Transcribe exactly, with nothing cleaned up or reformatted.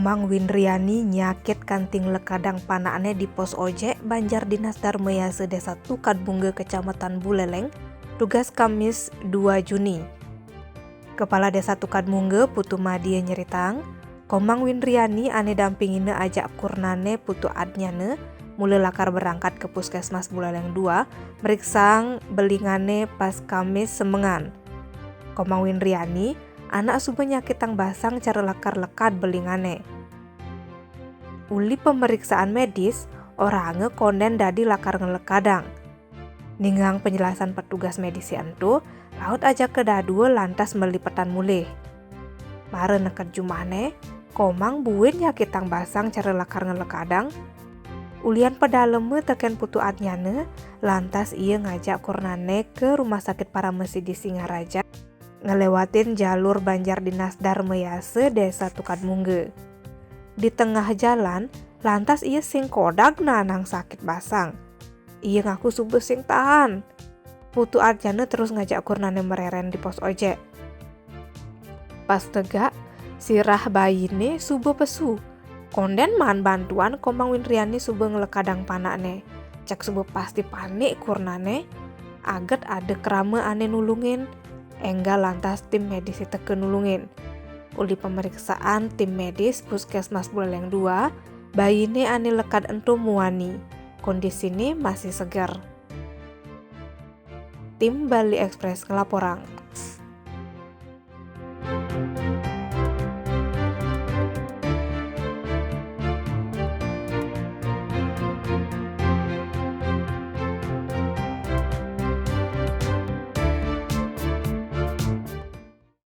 Mang Windriani nyakit kanti nglekadang panakne di pos ojek Banjar Dinas Darmayasa Desa Tukad Mungga Kecamatan Buleleng, tugas Kamis dua Juni. Kepala Desa Tukad Mungga Putu Madie nyeritang, Komang Windriani ane dampingine ajak kurnane Putu Adnyana mula lakar berangkat ke Puskesmas Buleleng dua, meriksang belingane pas Kamis semengan. Komang Windriani, anak suba nyakitang basang cara lakar lekad belingane. Uli pemeriksaan medis, orange konden dadi lakar ngelekadang. Ningehang penjelasan petugas medis ento, laut ajaka dadua lantas melipetan mulih. Mara neked jumahne, Komang buin nyakitang basang cara lakar ngelekadang. Ulian pedaleme teken Putu Adnyana, lantas ia ngajak kurnane ke Rumah Sakit Paramesidi Singaraja, ngelewatin jalur Banjar Dinas Darmayasa Desa Tukad Mungga. Di tengah jalan, lantas ia sing kodag naanang sakit basang. Ia ngaku suba sing tahan. Putu Adnyana terus ngajak kurnane mereren di pos ojek. Pas tegak, sirah bayine suba pesu. Konden maan bantuan Komang Windriani suba ngelekadang panakne. Cek suba pasti panik kurnane, aget ada kerama ane nulungin. Enggal lantas tim medis teka nulungin. Uli pemeriksaan tim medis Puskesmas Buleleng dua, bayine ane lekad ento muani. Kondisine masih seger. Tim Bali Express ngelaporang.